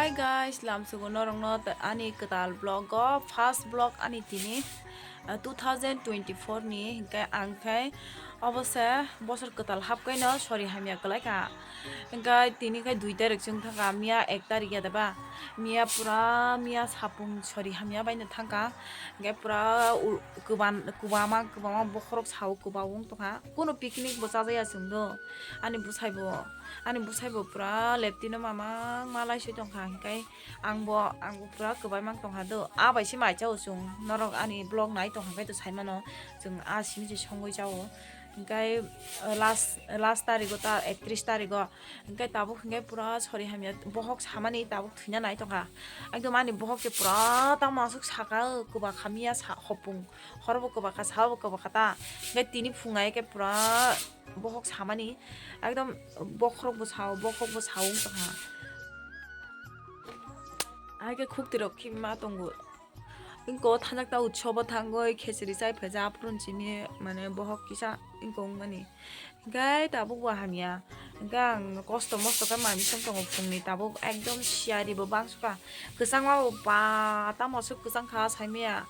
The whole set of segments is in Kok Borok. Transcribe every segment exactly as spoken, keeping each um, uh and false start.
Hi guys, lamsugo norokno ta-, ani kwtal vlog o, first vlog ani tini, ah, two thousand twenty-four ni, hinkhe ang khe obo se bosor kwtal hapkaino sori hamya kwlai kha. Hinkhe tini khe dui tarik chwng thangkha, miya ek tarik ya da ba? Miya pura, miya sapung sori hamya baino thangkha. Hinkhe pura u-, kwban-, kwbangma, kwbangma bokhorok sao kwbang wng tongkha. Kunu picnic bo chajaya chwng do. Ani bwsai bo, ani bwsai bo pura leptino mamang ma laisoi tongkha, hinkhe ang bo, ang bo pura kwbai mang tongkha do. A bai se mai chao chwng, norok ani vlog nai tongkha khe to sai mano, chwng a simi se songwi chao. Hinkhe, uh, last, last tarigo ta, ektrish tarigo, hinkhe tabuk hinkhe pura sori hamya bohok samani tabuk thwina nai tongkha. Ekdom ani bohok se pura tamo aswk saka, kwbak hamya sa hopung. Hor bo kwbakha, sal bo kwbakha ta. Hinkhe tini phung ai khe pura bohok samani. Ekdom bokhorok bo sao, bokhok bo sao wng tongkha. Hai khe khukti rok khibima tongo. Wngko thanjakta utsobo thangoi khecheri chai phaija aphuru chini mane bohok kisa wngko wngmani. Hinkhe tabuk bo hamya. Hinkhe ang kosto mosto khe manwi song tongo phungni tabuk ekdom siyari bo bangsuka. Kwchangma bo ba tamo aswk kwchang kha saimaya.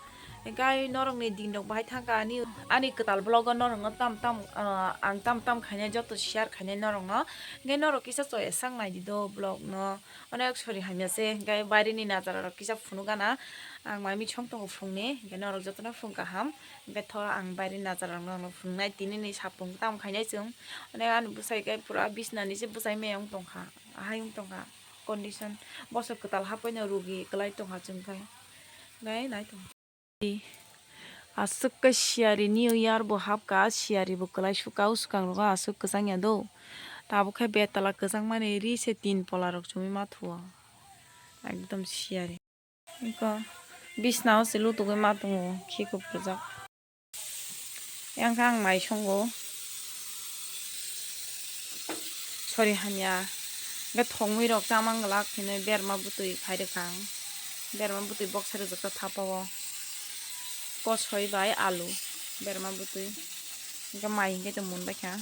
Hinkhe norokni din rok bahai thangkha ani, ani kwtal vlog o norokno tam tam, ah, ang tam tam khainai joto share khainai norokno. Hinkhe norok kisa choi sak naidi do vlog no. Onek sori hamya se, hinkhe baire ni najara rok kisa phunuk gana. Ang mai mi song tongo phungni, hinkhe norok jotono phung kaham. Hinkhe tho ang baire ni najara rok no phunuknai tini ni sapung tam khainai chwng. Onek ani bwsai khe pura bisna ni se bwsai maya wng tongkha, ahai wng tongkha condition. Bosor kwtal hapoi no rugi kwlai tongkha chwng khe. Nai nai tong. Aswk khe siyari new year bo hapkha, siyari bo kwlai sukha, o swkang rogo aswk kwchang ya do. Tabuk khe betala kwchangmani ri se tin pola rok chumui ma thuo. Ekdom siyari. Eko bisna o se lutugwi ma tongo, khiko phrwjak. Yang khe ang mai songo. Sori hamya. Hingke thongwi rok chamang glak hinui berma bwtwi khai rwkha ang. Berma bwtwi boksa rwjak kha thapa o. Kosoi bai alu berma bwtwi. Hingke mai hingke tong mun bai kha.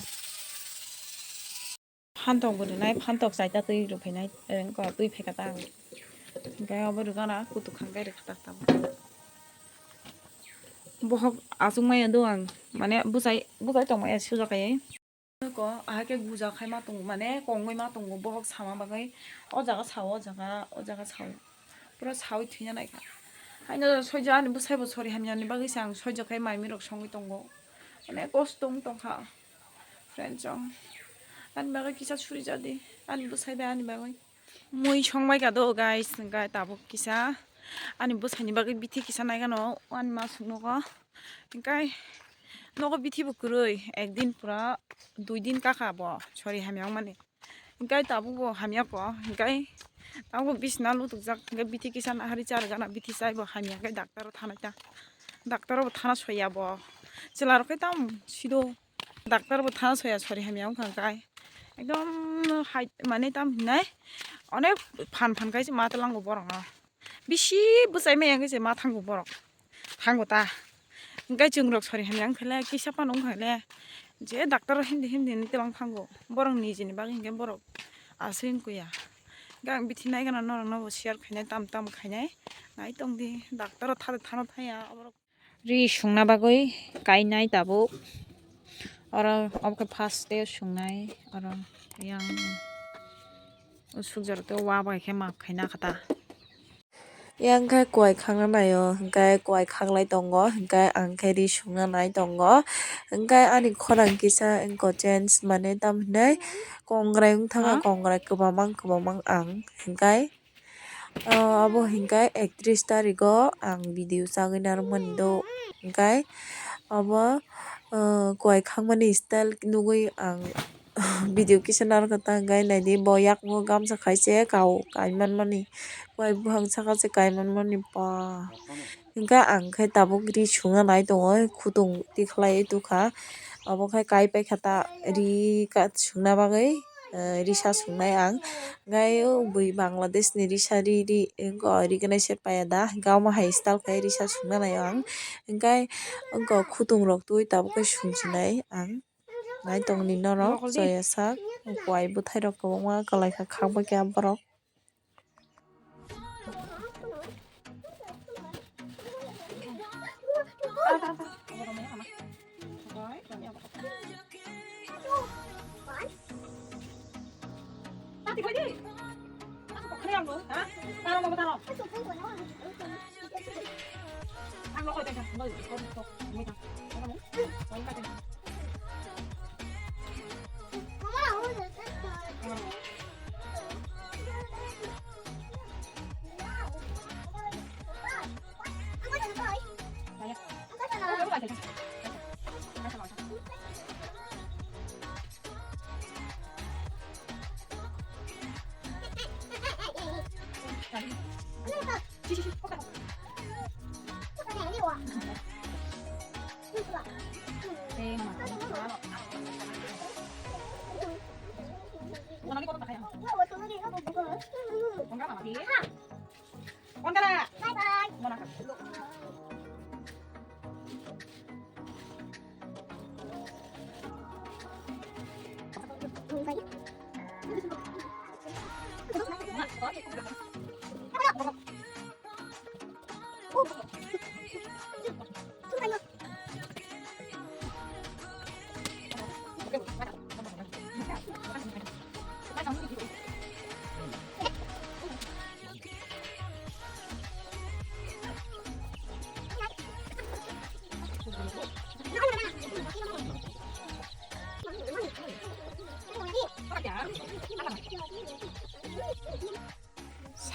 Phantok bo rwnai, phantok chaita twi rw phainai, eh, wngkha twi phaikha ta ang. Hingke obo rwgana kutuk kha hingke rwkha ta tabuk. Bohok achuk maya do ang, mane bwsai, bwsai tong maya suja kaiwi. Ko ahai khe guja khai ma tongo, mane kongwi ma tongo, bohok sama bagwi o jaga sao, o jaga, o jaga sao. Pura sawi thwina naikha. Haino soijo ani bwsai bo sori hamya ni bagwi se ang soijo khai mai mi rok songwi tongo. Mane kosto wng tongkha. Friends rok. Ani bagwi kisa suri jadi. Ani bwsai bai ani bagwi. Mui songbai ka do guys, hingke tabuk kisa. Ani bwsai ni bagwi bithi kisa naikha no ani ma suk nugo. Hingke nogo bithi bo kwrwi. Ekdin pura dui din kaka bo. Sori hamya wng mani. Hingke tabuk bo hamya ko, hingke tabuk bo bisna lutukjak, hingke bithi kisa nahari charwgana bithi chai bo hamya khe doctor o thanai ta. Doctor o bo thana soya bo. Chwla rok khe tam sido. Doctor bo thana soya sori hamya wngkha hingke. Ekdom hai mane tam hinai onek phan phan khe se ma tlango borok no. Bisi bwsai maya wngkhe se ma thango borok. Thango ta. Hingke chwng rok sori hamya wngkha le, kisa phano wngkha le. Je doctor o himdi himdi hinui twlang thango. Borok nijini bagwi hingke borok aswk wngkha ya. Hingke ang bithi nai gana norok no bo share khainai, tam tam khainai. Nai tong di, doctor o thada thano thaya. Ri sungna bagwi kainai tabuk. Oro obo khe first day o sungnai. Oro yang usuk jora tei wa bai khe map khaina kha ta. Yang khe kuai khangna naio, hingkhe kuai khanglai tongo, hingkhe ang khe ri sungna nai tongo. Hingkhe ani khorang kisa wngkha change, mane tamo hinai kongrai wngthangkha, kongrai kwbangma kwbangma ang hingkhe. O, abo hingkhe ektrish tarigo ang video chagwi narwkmani do. Hingkhe abo, o, kuai khangmani style nugwi ang video kisa narwkha ta, hingkhe naidi bo yakgo gamsa khai se kao kai manmani. Kuai buphang saka se kai manmani ba. Hingkhe ang khe tabuk ri sungna nai tongo, khutung tikhlaiwi tukha. Obo khe kai paikha ta, ri ka-, sungna bagwi, eh, risa sungnai ang. Hingkhe o bui Bangladesh ni risa ri, ri, wngkha o ri gwnai se paiya da, hingkhe omo hai style khe risa sungna nai ang. Hingkhe wngkha o khutung rok twi tabuk khe sungchinai ang. Nai tongdi norok, joya sak, kuai bwthai rok kwbangma kwlai kha, khakbai kha borok.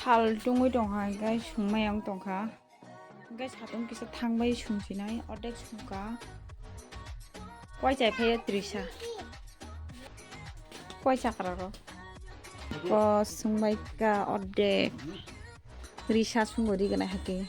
Sal tungwi tongkha, hwnkhe sungmai ang tongkha. Hwnkhe satung kisa thangbai sungsinai, ordek sungkha. Kwai chai phaiya Trisa. Kwai chakra rok. Ko sungbai ka ordek. Risa sungo ri gana hake.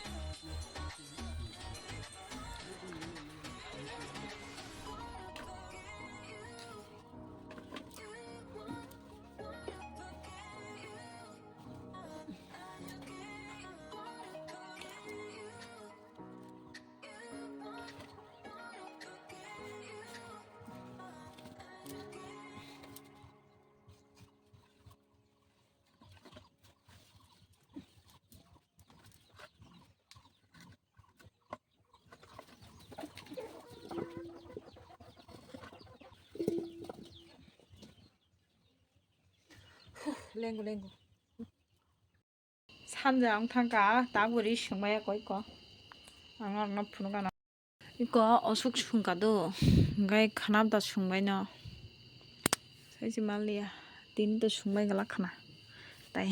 Lengo, lengo. Sanja wng thangkha, tabuk ri sungmaya koi ko. Ang norokno phunukgana. Iko osuk sungkha do, hwnkhe khana da sungbaino. Sai se manliya, tini to sungbai glak khana. Tai.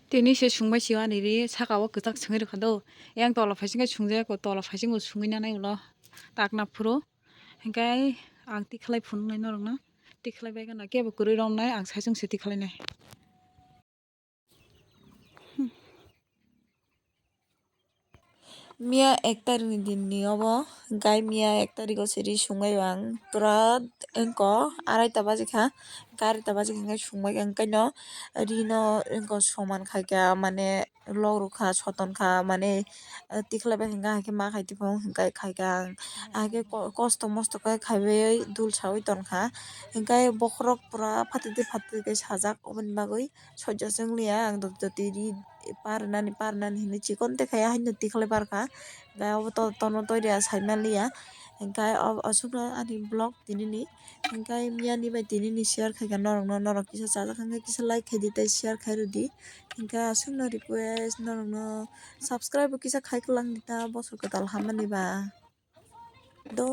Tini se sungbai sio ani ri, saka o kwchak swngwi rwkha do. Yang tola phaising khe sungjaya ko, tola phaising bo sungwi nanai ulo. Takna phuru. Hwnkhe ang tikhalai phunuknai norokno. Tikhalai bai gana kebo kwrwi romnai, ang saichung se tikhalai nai. Miya ek tarikni dinni obo, hwnkhe miya ek tariko se ri sungbaio ang, pura wngkha araita bajikha, hwnkhe araita bajikha hwnkhe sungbaikha, hwnkhe no rino wngkha soman khaikha, mane lok rwkha, sotonkha, mane tikhlaibai hwnkhe haikhe ma khai tongphuru hwnkhe khaikha ang, haikhe kosto mosto khe khaibai dul saui tongkha, hwnkhe bokhorok pura phatidi phatidi khe sajak, oboni bagwi. Sojak se wng liya ang doti doti ri parnani parnani hinwi chikon tekhaya haino tikhlai parkha. Hwnkhe obo to tono toiria saimanliya. Hwnkhe o aswkno ani vlog tinini. Hwnkhe miyani bai tinini share khaikha norokno, norok kisa chajak hwnkhe kisa like khaidi tei share khairwdi. Hwnkhe aswkno request norokno subscribe bo kisa khai kwlangdi ta bosor kwtal hammani ba. Do.